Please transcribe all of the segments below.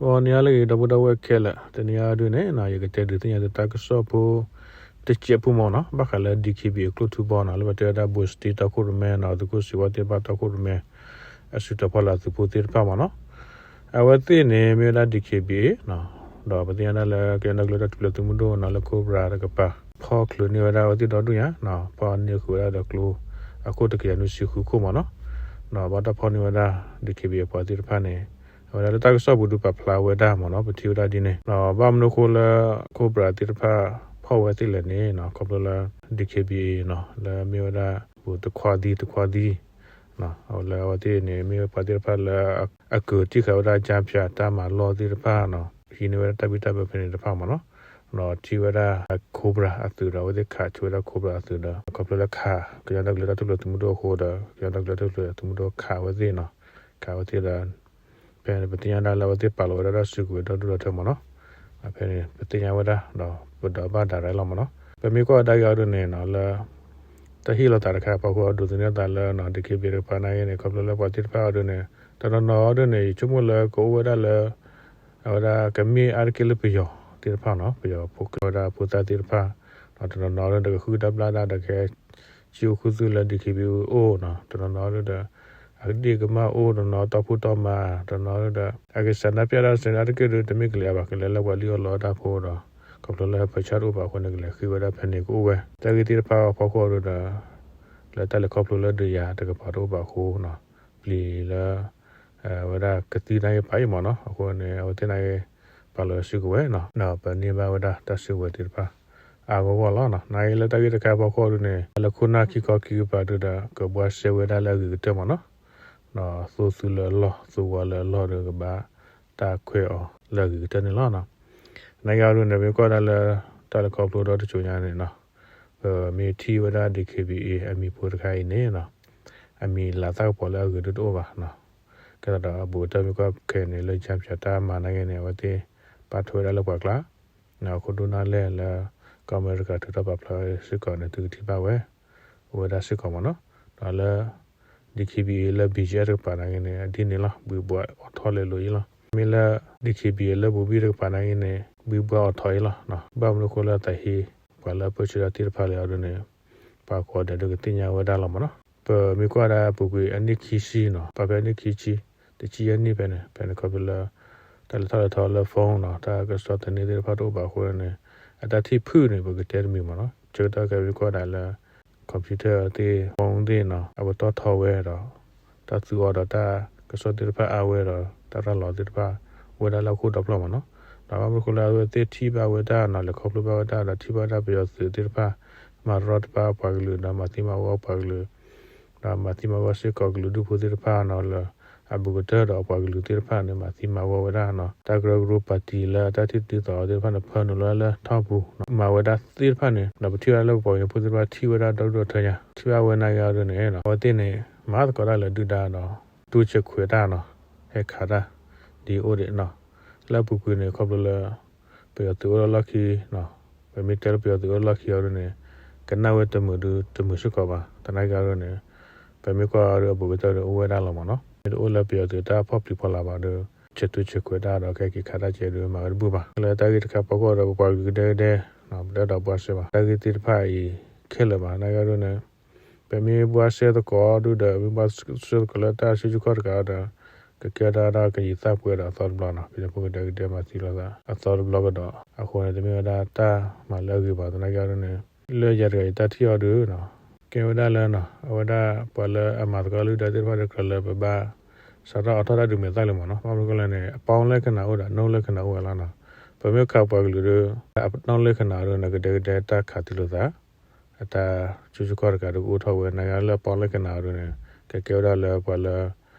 ဂီၤနံၤဟါလၢအဂ့ၤ ဒီပုၢ်ဒီဝဲၢ်ခဲလၢာ်, တနံၤအံၤဒုန့ၣ် ယကတဲဒုးသ့ၣ်ညါသုတၢ်ကစီၣ်ဖိ တစဲးဖိမ့ၢ်နီၤ, ဘၣ်ဃးလၢ DKBA ကျိၣ်ထူဘီနီၤ, လၢပတဲဝဲဒၣ် ဘိစတံ တီခိၣ်ရိၣ်မဲနီၤ, သုးခိၣ်စံးဝါသ့ၣ်တဖၣ် တီခိၣ်ရိၣ်မဲ အစုတီၤဖီလာ်သုးဖိသ့ၣ်တဖၣ်မ့ၢ်နီၤ. အဝဲသ့ၣ်န့ၣ် မ့ၢ်ဝဲဒၣ် DKBA နီၤ, ဒီးပသ့ၣ်ညါဒၣ်လၢ ကညီဒီကလုာ်တၢ်ထူၣ်ဖျဲးသုးမုၢ်ဒိၣ်နီၤ လၢCobraတကပၤ ဖီၣ်ချုးန့ၢ်ဝဲဒၣ်အဝဲသ့ၣ်ဒီဒူၣ်ညါနီၤ, ဖီၣ်န့ၢ်ဃုာ်ဝဲဒၣ်ဒီးကျိအခိၣ်တကယၤနွံဆံဃုခိၣ်မ့ၢ်နီၤ, ဒီးဘၣ်တၢ်ဖီၣ်န့ၢ်ဝဲဒၣ် DKBA အပှၤသ့ၣ်တဖၣ်န့ၣ် အဝဲဒၣ်လၢတၢ်ကစီၣ်ပူၤဒုးပာ်ဖျါဝဲဒၣ်မ့ၢ်နီၤ, ပထံၣ်ဝဲဒၣ်ဒ်န့ၣ်, ဒီးဘၣ်မနုၤအဃိလၢ Cobra သ့ၣ်တဖၣ်ဖီၣ်ဝဲသ့ၣ်လဲၣ်န့ၣ်နီၤ, ခီဖျိလၢ DKBA နီၤ လၢမ့ၢ်ဝဲဒၣ် ပူၤတခွါသံ တခွါသံ လၢအဝဲသ့ၣ်န့ၣ် မ့ၢ်ဝဲပှၤသ့ၣ်တဖၣ်လၢ အကၢၤတံၢ်ဃာ်ဝဲဒၣ် ကၠါဖၠး တၢ်မၤလီၢ်သ့ၣ်တဖၣ်နီၤ, ဟံးန့ၢ်ဝဲဒၣ်တၢ်ဘံၣ်တၢ်ဘၢဖဲန့ၣ်တဖၣ်မ့ၢ်နီၤ, ဒီးထံၣ်ဝဲဒၣ် Cobra အသုးဒီး အဝဲသ့ၣ်ခးဆူဝဲဒၣ် Cobra အသုးဒီး ခီဖျိလၢခး ကညီဒီကလုာ်တၢ်ထူၣ်ဖျဲးသုးမုၢ်ဒိၣ်အဃိဒီး ကညီဒီကလုာ်တၢ်ထူၣ်ဖျဲးသုးမုၢ်ဒိၣ်ခးဝဲသ့ၣ်နီၤ, ခးဝဲသ့ၣ်ဒီး ဖဲန့ၣ်ပသ့ၣ်ညါဒၣ်လၢအဝဲသ့ၣ်ပာ်လီၤဝဲဒၣ်တၢ်စုကဝဲၤဒီဒူၣ်ဒီထၢမ့ၢ်နီၤ, ဖဲန့ၣ် ပသ့ၣ်ညါဝဲဒၣ်ဒီး ပဒီးဘၣ်ဒၣ်ရဲၣ်လီၤမ့ၢ်နီၤ, ပမ့ၢ်ကွၢ်ဝဲဒၣ်က့ၤအီၤဒုန့ၣ်နီၤ လၢ တၢ်ဟ့ၣ်လီၤသးတခါအဖီခိၣ် အဒိးသန့ၤသးလၢနီၤ DKBA တကပၤနာ်က့န့ၣ် ခီဖျိလၢပှၤသ့ၣ်တဖၣ်အီၤဒုန့ၣ် တနီၤနီၤအီၤဒုန့ၣ် ယဆိကမိၣ်လၢကအိၣ်ဝဲဒၣ်လၢ အဝဲဒၣ်ကမ့ၢ်အါတက့ၢ်လၢပယီၤသ့ၣ်တဖၣ်နီၤ, ပယီၤဖိကျဲဝဲဒၣ်ဖိသၣ်သ့ၣ်တဖၣ်, ဒီးတနီၤနီၤအီၤဒုဒီးကဃုတၢ်ဘျၣ်ဒၣ်ဒီးကဟဲ စံးအိၣ်ခူသူၣ်လၢ DKBA အိၣ်နီၤ, တနီၤနီၤအီၤဒုဒီး အကဒ့ၣ်ကမၣ်အိၣ်, တနီၤနီၤတီၢ်ဖှိၣ်တီၢ်မၤ, တနီၤနီၤအီၤဒုဒီး အကစၢ်နၢ်ပၢၢ်ဒၣ်စ့ၢ်န့ၣ် အါတက့ၢ်ဒု တမ့ၢ်ကလဲၤအဘၣ် ကလဲၤလၢပှၤလံၣ်အီၣ်လီအီၣ်တၢ်ဖိဒီး ခီဖျိလၢပၢဆၢတအိၣ်ဘၣ်အဃိန့ၣ် ကလဲၤဃ့ဝဲဒၣ်ဖဲန့ၣ်ကအိၣ်ဝဲ, တၢ်ဂ့ၢ်သ့ၣ်တဖၣ်အဖီခိၣ်အီၤဒုဒီး လၢတၢ်လဲၤခီဖျိလၢဒုးယၤတကပၤတအိၣ်ဘၣ်အဃိနီၤ, ပျံၤလၢ ဝဲဒၣ်ကသံနာ်က့ဖးအံၤမ့ၢ်နီၤ, အဃိန့ၣ် အဝဲသ့ၣ်နာ်က့ ပာ်လီၤစုကဝဲၤနီၤ, ဒီးပန့ၢ်ဘၣ်ဝဲဒၣ်တၢ်စုကဝဲၤသ့ၣ်တဖၣ် အါဂီၢ်ဂီၢ်လီၤနီၤ. နာ်က့လၢတၢ်ဂ့ၢ်တခါအဖီခိၣ်ဒုန့ၣ် လၢခိၣ်နၢ်ခံခီခံကပၤဒုဒီး ကဘှါရှဲဝဲဒၣ်လၢအဂ့ၤကတၢၢ်မ့ၢ်နီၤ, ဒီးသိသူလၢအလီၢ် သိဝါလၢအလီၢ်ဒုကဘၣ်တၢ်ခွဲးအီၤလၢအဂ့ၤကတၢၢ်န့ၣ်လီၤနီၤ. နာ်က့အီၤဒုန့ၣ် မ့ၢ်ကွၢ်ဒၣ်လၢ တၢ်လဲၤခီဖျိဒီတစိၤညါန့ၣ်နီၤ ပမ့ၢ်ထံၣ်ဝဲဒၣ် DKBA အမံၤဖိတခါအံၤန့ၣ်နီၤ, အမံၤလၤသၣ်ကပီၤလၢအဂ့ၤဒုတအိၣ်ဘၣ်နီၤ. ကဲသးဒီးအဘူးကတၢၢ်မ့ၢ်ကွၢ်ခဲအံၤန့ၣ် လၢကၠါဖၠးတၢ်မၤနာ်က့န့ၣ် အဝဲသ့ၣ်ပာ်ထွဲဝဲဒၣ်လၢပှၤကျါ အခိၣ်ဒိၣ်နၢ်လဲၢ်လၢ ကီၢ်အမဲရကၤထုးထီၣ်ပာ်ဖျါစ့ၢ်ကီးန့ၣ် သုကထံၣ်ဘၣ်ဝဲ အိၣ်ဝဲဒၣ်စ့ၢ်ကီးမ့ၢ်နီၤ. ဒီးလၢ DKBA လၢ BGF တကပၤနာ်က့န့ၣ် အဒ်န့ၣ်လီၤ ဘှံးဘှါအီၣ်ထီၣ်လဲၤလိာ်အံၤလီၤ. မ့ၢ်လၢ DKBA လၢပူၤဘံၣ်တကပၤနာ်က့န့ၣ် ဘှံးဘှါအီၣ်ထီၣ်အံၤလီၤ. ဘၣ်မနုၤအဃိလၢသးဟ့ ပှၤလၢပၢဆှၢတၢ်သ့ၣ်တဖၣ်လဲၣ်အီၤဒုန့ၣ် ပှၤကိးဂၤဒဲးဒုကသ့ၣ်ညါဝဲဒၣ်လီၤမ့ၢ်နီၤ. ပမ့ၢ်ကွၢ်ဒၣ်ပူၤကွံာ်အနံၣ်ခံဆံနီၤ ပာ်ဖဲအနံၣ်ခံဆံ တဆံယဲၢ်နံၣ်ဖဲန့ၣ် ဖဲန့ၣ်ခီဖျိလၢ တၢ်လဲၤထီၣ်လဲၤထီလၢ phone နီၤ တၢ်ကစီၣ်သန့သ့ၣ်တဖၣ်တအိၣ်ဘၣ်အဃိန့ၣ် အတၢ်ထံၣ်ဖုၣ်န့ၣ် ပကတဲတမံၤမ့ၢ်နီၤ. ဆၢကတီၢ်ခဲအံၤမ့ၢ်ကွၢ်ဒၣ်လၢ computer သ့ၣ် phone သ့ၣ်နီၤ အပတီၢ်ထီဝဲဒီး တၢ်သူအီၤဒီးတၢ်ကစီၣ်သ့ၣ်တဖၣ်အါဝဲဒီး တၢ်ရၤလီၤသ့ၣ်တဖၣ် အိၣ်ဝဲဒၣ်လၢဟီၣ်ခိၣ်ဒီဖျၢၣ်မ့ၢ်နီၤ. ဒီးဘၣ်မနုၤအဃိလၢအဝဲသ့ၣ်ထံၣ်ဘၣ်ဝဲဒၣ်နီၤ လဲၤခီဖျိဘၣ်ဝဲဒၣ်ဒီးထံၣ်ဘၣ်ဝဲဒၣ်ပယီၤသုးသ့ၣ်တဖၣ် မၤရီတဖၣ်ပှၤကလုာ်ဒီးမၤသံမၤဝီပှၤကလုာ် ဒီးမၤသံမၤဝီစ့ၢ်ကီးကလုာ်ဒူၣ်ဖိသ့ၣ်တဖၣ်နီၤလၢ အဘူးကတၢၢ်ဒီးပှၤကလုာ်သ့ၣ်တဖၣ်န့ၣ် မၤသံမၤဝီဝဲဒၣ်နီၤ တၢ်ကရၢကရိပၣ်တံၣ်လၢအတၢ်ထံၣ်သံသးအီၤသ့ၣ်တဖၣ်န့ၣ် ဖၢနုာ်လီၤလၢထီၣ်ပူၤ မၤဝဲဒၣ်သ့ၣ်တဖၣ်န့ၣ် ဒီးပထံၣ်ဝဲဒၣ်လၢပပှၤကညီဖိသ့ၣ်တဖၣ်ထံၣ်ဝဲဒၣ်ဒီဒူၣ်ဒီထၢညါ ထံၣ်ဘၣ်ဝဲနာ်က့အီၤဒုန့ၣ် အဝဲသ့ၣ်န့ၣ် မၤသကိးတၢ်လၢဒုၣ်ဒါဒီး တိစၢၤခွဲးတၢ်နီၤ ဟဲခးတၢ် ဒ်အိၣ်ဒံးနီၤ လၢအပူၤကွံာ်န့ၣ် ခီဖျိလၢ ပယီၤသုးအိၣ်လၢလီၢ်ခံနီၤ ပမ့ၢ်တဲလၢပယီၤသုးအိၣ်လၢလီၢ်ခံအီၤဒုန့ၣ် ကနၣ်ဝဲတမုာ်ဒုတမုာ်စ့ၢ်ကီးဘၣ် သနာ်က့အီၤဒုန့ၣ် ပမ့ၢ်ကွၢ်အီၤဒုအဘူးကတၢၢ်ဒုအိၣ်ဝဲဒၣ်လီၤမ့ၢ်နီၤ မ့ၢ်တအိၣ်လၢပယီၤသုးတၢ်ဖီၣ်ပျံၤဖီလာ်ဘၣ်ဒီး ဆဲးသူဆဲးခွဲးတၢ်ဒီးကဲက့ၤခးတၢ်ကဲဒုမၤဝဲတဘူၣ်ဘၣ် လၢတၢ်ဂ့ၢ်တခါဖီခိၣ်ဒီးပပှၤကလုာ်ကဒဲကဒဲ ပတအဲၣ်ဒိးဘှါစဲဘၣ် တၢ်ဂ့ၢ်သ့ၣ်တဖၣ်အံၤခဲလၢာ်ဘၣ် သနာ်က့အီၤဒုန့ၣ် ပမ့ၢ်ဘှါစဲသကိးဒုဒီး မ့ၢ်ဘှါစဲသကိးလၢတၢ်စုဆူၣ်ခီၣ်တကးဒီး ကကဲဝဲဒၣ်ကယံာ်သၣ်ပှဲၤဒီးအသီတဘျီနီၤ ဖဲန့ၣ်ဖိကဒဲကဒဲမၤသံလိာ်သး အသီတဘျီကဒီး အဃိန့ၣ် တမ့ၢ်ဝဲဒၣ်တၢ်မၤလၢအဂ့ၤဘၣ် သနာ်က့အီၤဒုန့ၣ် လၢယၤတဂၤယတၢ်ထံၣ်အီၤဒုနီၤ ကဲဝဲဒၣ်လၢနီၤ အဝဲဒၣ်ပှၤလၢအမၤသကိးလုၢ်ဒၢသ့ၣ်တဖၣ်ဒီးကြၢးလၢပဘၣ် စးထီၣ်အီၣ်ထီၣ်တၢ်ဒုးမဲာ်သၣ်လံမ့ၢ်နီၤ ဘၣ်မနုၤဃိလဲၣ်န့ၣ် အပေါင်းလက္ခဏာအိၣ်ဒီး အနှုတ်လက္ခဏာအိၣ်ဝဲလီၤနီၤ ပမ့ၢ်ခးပှၤကလုာ်ဒီး အနှုတ်လက္ခဏာဒုန့ၣ် ကဒဲကဒဲတၢ်ခးသံလိာ်သး အတၢ်စုဆူၣ်ခီၣ်တကးဒုကအိၣ်ထီၣ်ဝဲ နာ်က့လၢအပေါင်းလက္ခဏာဒုန့ၣ် ကကဲဝဲဒၣ်လၢပှၤလၢ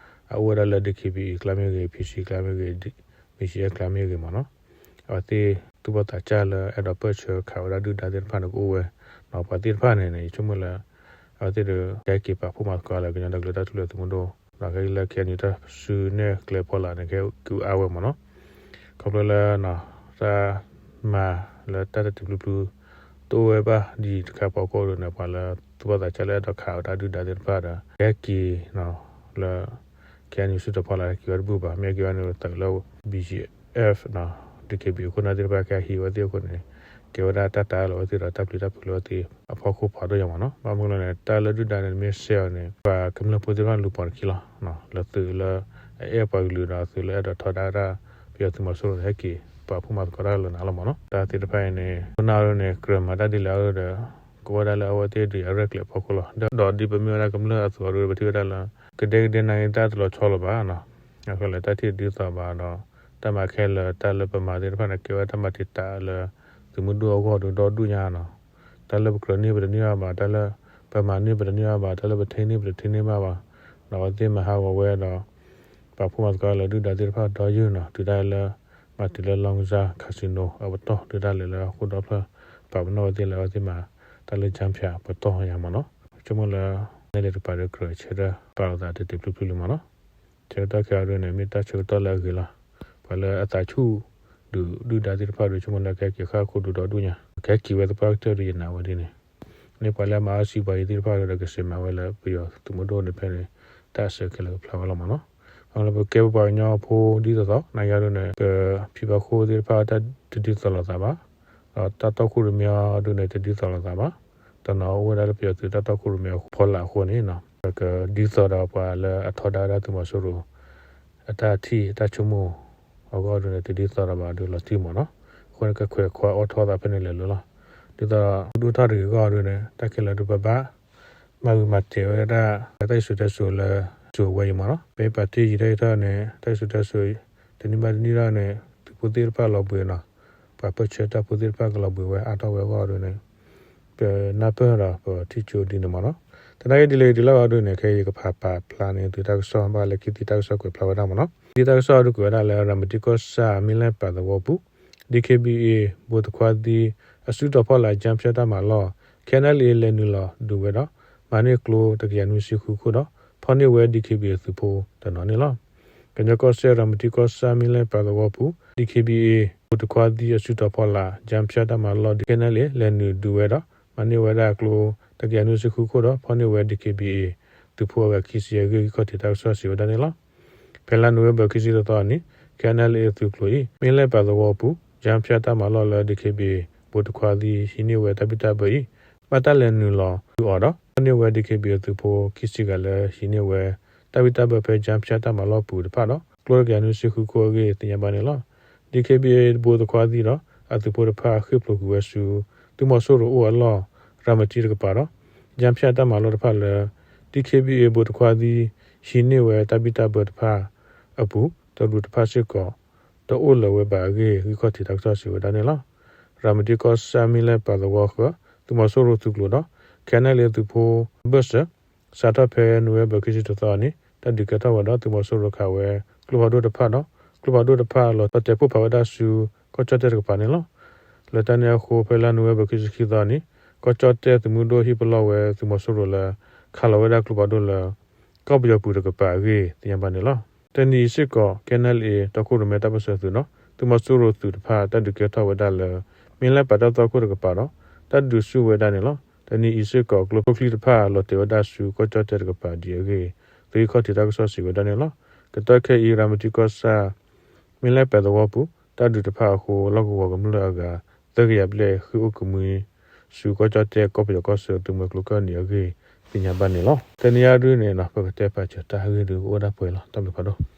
အအိၣ်ဝဲဒၣ်လၢ DKBA ကျါမ့ၢ်ဂ့ၤ PC ကျါမ့ၢ်ဂ့ၤ BGF ကျါမ့ၢ်ဂ့ၤမ့ၢ်နီၤ အဝဲသ့ၣ်သူၣ်ဘီၣ်သးစၢ်လၢအဲၣ်ဒိးပၢၢ်ဆၢခးဝဲဒၣ်ဒုၣ်ဒါသ့ၣ်တဖၣ်န့ၣ်ကအိၣ်ဝဲ ဒီးပှၤသ့ၣ်တဖၣ်န့ၣ်န့ၣ် ယဆိကမိၣ်လၢ အဝဲသ့ၣ်ဒီး ကဟဲက့ၤပာ်ဖှိၣ်မၤသကိးလၢကညီဒီကလုာ်တၢ်ထူၣ်ဖျဲးသုးမုၢ်ဒိၣ် ဒီးကဟဲလၢ KNU တၢ်စုနဲၣ်ကျဲဖီလာ်န့ၣ် ကဟဲကအုးအါဝဲမ့ၢ်နီၤ ခီဖျိလၢ တၢ်မၤလၢတၢ်တတုၤဖျုဖျု တအိၣ်ဝဲဘၣ်ဒ်တခါဖီခိၣ်ဒုန့ၣ် ပှၤလၢသူၣ်ဘီၣ်သးစၢ်လၢအဲၣ်ဒိးခးဝဲဒၣ်ဒုၣ်ဒါသ့ၣ်တဖၣ်ဒီး ကဟဲက့ၤလၢ KNU စုတီၤဖီလာ် ဟဲက့ၤဝဲတဘူၣ်ဘၣ် မ့ၢ်ဟဲက့ၤဝဲန့ၣ် သုးလၢ BGF DKBA ခိၣ်နၢ်သ့ၣ်တဖၣ်ကဟံးဝဲသ့ၣ်အဃိန့ၣ် ကဲဝဲဒၣ်တၢ်တာ်လီၤဝဲသ့ၣ်ဒီးတၢ်ပျံၤတၢ်ဖုးလီၤဝဲသ့ၣ်အဖီခိၣ်ဖးဒိၣ်ညါမ့ၢ်နီၤ. ဘၣ်မနုၤလဲၣ်န့ၣ် တၢ်လၢဒုၣ်ဒါန့ၣ် မ့ၢ်စဲအီၤန့ၣ် ပှၤကမျၢၢ်ဖိသ့ၣ်တဖၣ်လူၤပိာ်တခံလီၤ. လၢသုးလၢအအဲၣ်ပှၤကလုာ်ဒီးသုးလၢအဲၣ်ဒိးထီဒါဝဲဒၣ် ပယီၤသုးမီၤစိရိၤန့ၣ် ဟဲက့ၤပာ်ဖှိၣ်မၤသကိးတၢ်လၢနၤလီၤမ့ၢ်နီၤ. တၢ်သ့ၣ်တဖၣ်အံၤန့ၣ် ခိၣ်နၢ်ဒုၣ်န့ၣ် ကြၢးမၤတၢ်ဒ်လဲၣ်အီၤဒီး ကအိၣ်ဝဲဒၣ်လၢအဝဲသ့ၣ်ဒုးအရဲၣ်ကျဲၤအဖီခိၣ်လီၤ. ဒီးဒ်ပမ့ၢ်ဝဲဒၣ်ကမျၢၢ်အသိးအီၤဒီး ပထံၣ်ဝဲဒၣ်လၢ ကဒဲကဒဲနၤအံၤတၢ်တလီၤဆီလီၤဘၣ်နီၤ. အဃိလၢတၢ်ထံၣ်တဒ်သိးဘၣ်ဒီး တၢ်မၤခဲလၢာ်တၢ်လၢပမၤသ့ၣ်တဖၣ်န့ၣ် ကဲဝဲတၢ်မၤတံာ်တာ်လၢ သုးမုၢ်ဒိၣ်အဂီၢ်ဒီးဒီဒူၣ်ညါနီၤ. တၢ်လၢပကြၢးန့ၢ်ပတန့ၢ်ဘၣ်ဘၣ်, တၢ်လၢပမၤန့ၢ်ပတန့ၢ်ဘၣ်ဘၣ်, တၢ်လၢပထံၣ်န့ၢ်ပတထံၣ်န့ၢ်ဘၣ်ဘၣ်, ဒီးအဝဲသ့ၣ်မၤဟးဂီၤဝဲဒီး ပာ်ဖှိၣ်မၤသကိးလၢဒုၣ်ဒါသ့ၣ်တဖၣ်ဒီယုၢ်နီၤ, တုၤဒၣ်လၢ မၤတုၤလၢ Long John Casino အပတီၢ် ဒုၣ်ဒါလဲၤလၢဟီၣ်ခိၣ်ဒီဖျၢၣ် ပာ်ပနီၣ်ဝဲသ့ၣ်လၢအဝဲသ့ၣ်မၤတၢ်လၢ ကၠၣ်ဖၠး ပတီၢ်ယါမ့ၢ်နီၤ. ဆိကမိၣ်လၢ နဲၣ်လံတကပၤဒီးကြၢးဆၢထၢၣ်ပာ်လီၤသးတတဲာ်ဖျုးဖျုးလံမ့ၢ်နီၤ. ဆၢကတီၢ်ခဲအံၤဒုန့ၣ် မ့ၢ်တၢ်ဆၢကတီၢ်လၢအဂ့ၤလီၤ. ပှၤလၢအသးဆူၣ်ဒုးဒုၣ်ဒါသ့ၣ်တဖၣ်ဒီး ဆိကမိၣ်လၢကဟဲက့ၤဃၣ်ခိၣ်ဒုးဒီဒူၣ်ညါ, ကဟဲက့ၤဝဲသပှၢ်ကတၢၢ်ဒီးယနာ်ဝဲဒ်န့ၣ် မ့ၢ်ပှၤလၢအမၤအီၣ်စံးပှၤအံၤသ့ၣ်တဖၣ်ဒီး ကစံးမၤဝဲလၢပယီၤသုးမုၢ်ဒိၣ်န့ၣ်ဖဲန့ၣ် တၢ်အစၢကဲလၢကဖျါဝဲလီၤမ့ၢ်နီၤ. အလၢပကဲပပှၤကညီဖိဒ်သိးသိး နၤယၤဒုန့ၣ် ပဖံဘၣ်ခိၣ်သ့ၣ်တဖၣ်တၢ်တဒ်သိးလိာ်သးဘၣ်, ဒီးတၢ်တီခိၣ်ရိၣ်မဲအီၤဒုန့ၣ် တဒ်သိးလိာ်သးဘၣ်. တနီၤအိၣ်ဝဲဒၣ်လၢပယီၤသုးတၢ်တီခိၣ်ရိၣ်မဲအဖီလာ်အဃိန့ၣ် ပကဒ်သိးဒီးပှၤလၢအထီဒါဝဲဒၣ်သုးမီၤစိရိၤ အတၢ်ထံၣ်တၢ်ဆိကမိၣ်အဂီၢ်ဒုန့ၣ် တဒ်သိးဒီးဘၣ်ဒုလီၤတံၢ်မ့ၢ်နီၤ. အဃိန့ၣ် ကခွဲးခွါအိးထီၣ်သးဖဲန့ၣ်လဲၤလိၤလီၤ. ဒ်သိးဒိၣ်ထီၣ်တဂ့ၤအဂီၢ်ဒုန့ၣ် တၢ်ခဲလၢာ်ဒုပဘၣ် မၤဂ့ၤမၤတဲာ်ဝဲဒၣ် တၢ်စံၣ်စိၤတဲစိၤလၢ စိၤဝဲအံၤမ့ၢ်နီၤ. ပဟ့ၣ်ပာ်တ့ၢ်ယံာ်တၢ်ယံာ်ထီၣ်န့ၣ် တၢ်စံၣ်စိၤတဲစိၤ တနံၣ်ဘၣ်တနံၣ်ထီၣ်န့ၣ် သုးဖိသ့ၣ်တဖၣ်လီၤဘှံးနီၤ, ပှၤပၢၢ်ဆၢတၢ်ဖိသ့ၣ်တဖၣ်ကလီၤဘှံးဝဲအါထီၣ်ဝဲအဂီၢ်ဒုန့ၣ် ပနၢ်ပၢၢ်ဒီးပထံၣ်ကၠိဒ်န့ၣ်မ့ၢ်နီၤ. သနာ်က့ဒ်လဲၣ်ဒ်လဲၣ်ဂီၢ်ဒုန့ၣ် ခဲအံၤယကဖးပာ်ဖျါန့ၢ်သုတၢ်ကစီၣ် ဘၣ်ဃးလၢခံသံတၢ်ကစီၣ်ကွဲးဖျါဝဲဒၣ်မ့ၢ်နီၤ. ခံသံတၢ်ကစီၣ်ဒုကွဲးဝဲဒၣ်လၢ ရၤမတံကီၢ်ဆၣ် မ့ၢ်လဲၣ်ပာ်သဝီပူၤ DKBA ဘိးသခွါသံ အစုတီၤဖီလာ် ကၠၣ်ဖၠၣ်တၢ်မၤလီၢ် KNLA လဲၤနုာ်လီၤဒုးဝဲဒီး မၤန့ၢ်ကျိတကယၤနွံဆံဃုခိၣ်ဒီး ဖီၣ်န့ၢ်ဝဲ DKBA သုးဖိတနီၤန့ၣ်လီၤ. ကညီကီၢ်စဲၣ် ရၤမတံကီၢ်ဆၣ် မ့ၢ်လဲၣ်ပာ်သဝီပူၤ DKBA ဘိးသခွါသံအစုတီၤဖီလာ် ကၠၣ်ဖၠၣ်တၢ်မၤလီၢ် KNLA လဲၤနုာ်ဒုးဝဲဒီး မၤန့ၢ်ဝဲဒၣ်ကျိတကယၤနွံဆံဃုခိၣ်ဒီး ဖီၣ်န့ၢ်ဝဲ DKBA သုးဖိအဂၤခံဆံအဂ့ၢ် ဂံၢ်ခီၣ်ထံးတၢ်ကစီၣ်စံးဝဲဒၣ်န့ၣ်လီၤ. ဖဲလါနိၣ်ဝ့ဘၢၣ်ခံဆံတသီအနံၤ KNLA သုးကျိၤအံၤ မ့ၢ်လဲၣ်ပာ်သဝီပူၤ ကၠၣ်ဖၠၣ်တၢ်မၤလီၢ်လၢ DKBA ဘိးသခွါသံဟံးန့ၢ်ဝဲတၢ်ဘံၣ်တၢ်ဘၢအံၤ ဘၣ်တၢ်လဲၤနုာ်လီၤဒုးအီၤဒီး ဖီၣ်န့ၢ်ဝဲ DKBA သုးဖိခံဆံဂၤလၢဟံးန့ၢ်ဝဲ တၢ်ဘံၣ်တၢ်ဘၢဖဲ ကၠၣ်ဖၠၣ်တၢ်မၤလီၢ်ပူၤတဖၣ်ဒီး ကျိတကယၤနွံဆံဃုခိၣ်အဂ့ၢ် သ့ၣ်ညါဘၣ်န့ၣ်လီၤ. DKBA ဘိးသခွါသံဒီး အသုးဖိတဖၣ်ဃ့ၢ်ဖျိးကွံာ်ဝဲဆူ သုးမီၤစိရိၤအိၣ်အလီၢ် ရၤမတံတကပၤဒီး ကၠၣ်ဖၠၣ်တၢ်မၤလီၢ်တဖၣ်လၢ DKBA ဘိးသခွါသံ ဟံးန့ၢ်ဝဲတၢ်ဘံၣ်တၢ်ဘၢတဖၣ်အပူၤ တရူးတဖၣ်စ့ၢ်ကီး တအိၣ်လၢၤဝဲဘၣ်အဂ့ၢ် ဂံၢ်ခီၣ်ထံးတၢ်ကစီၣ်စံးဝဲဒၣ်န့ၣ်လီၤ. ရၤမတံကီၢ်ဆၣ် မ့ၢ်လဲၣ်ပာ်သဝီဃၢၤ သုးမီၤစိရိၤသုးကျိၤဒီး KNLA သုးဖိဘၢၣ်စၢၤ စးထီၣ်ဖဲနိၣ်ဝ့ဘၢၣ်ခံဆံတသီအနံၤ တၢ်ဒုးကဲထီၣ်ဝဲဒီး သုးမီၤစိရိၤခးဝဲ ကျိဖးဒိၣ်တဖၣ်ဒီး ကျိဖးဒိၣ်တဖၣ်လီၤတဲာ်ပိၢ်ဖးဝဲဒၣ်ဆူ ကီၢ်ကၠီၣ်တဲၣ်တကပၤန့ၣ်လီၤ. လၢတၢ်န့ၣ်အဃိ ဖဲလါနိၣ်ဝ့ဘၢၣ်ခံဆံခံသီအနံၤ ကီၢ်ကၠီၣ်တဲၣ်သုးမုၢ်ဒိၣ်ဟ့ၣ်ပလီၢ်ဝဲသုးမီၤစိရိၤလၢ ခးလီၤဝဲဒၣ်ကျိဖးဒိၣ်လၢ ကီၢ်ပယီၤပူၤတကပၤအဂ့ၢ် သ့ၣ်ညါဘၣ်န့ၣ်လီၤ. တနံၤအံၤစ့ၢ်ကီး KNLA တီခိၣ်ရိၣ်မဲတၢ်ပၢၢ်ဆၢသုးဒီး သုးမီၤစိရိၤသုးတဖၣ် တၢ်ဒုးကဲထီၣ်ဝဲဒၣ်လၢ မ့ၢ်လဲၣ်ပာ်တၢ်သီခိၣ်တကပၤဒီး တၢ်ဒုးဆူၣ်ဝဲဒၣ်န့ၣ်လီၤ. တနံၤအံၤစ့ၢ်ကီး ကျိချံတဖၣ်လီၤတဲာ်ဝဲဒၣ်ဆူ ကီၢ်ကၠီၣ်တဲၣ်တကပၤဒ်အဂ့ၢ် သုးဂံၢ်ခီၣ်ထံးတၢ်ကစီၣ်စံးဝဲဒၣ်န့ၣ်လီၤ. ကတီၢ်ခဲအံၤ ရၤမတံကီၢ်ဆၣ် မ့ၢ်လဲၣ်ပာ်သဝီပူၤ တၢ်ဒုးတဖၣ်အဃိ လီၢ်ကဝီၤကမျၢၢ်အဂၤ သၢကယၤဘျဲၣ် ဃ့ၢ်အိၣ်ကမှံ ဆူကီၢ်ကၠီၣ်တဲၣ်ကီၢ်ပယီၤကီၢ်ဆၢ သုးမုၢ်ကျိၤကၢၢ်နံၤအဂ့ၢ် သ့ၣ်ညါဘၣ်န့ၣ်လီၤ. တနံၤအံၤဒုန့ၣ် ပကတဲပာ်စၢၤတၢ်ဂ့ၢ်ဒုအိၣ်ဒၣ်ပှဲၤလီၤ. တၢ်ဘျုးဖးဒိၣ်.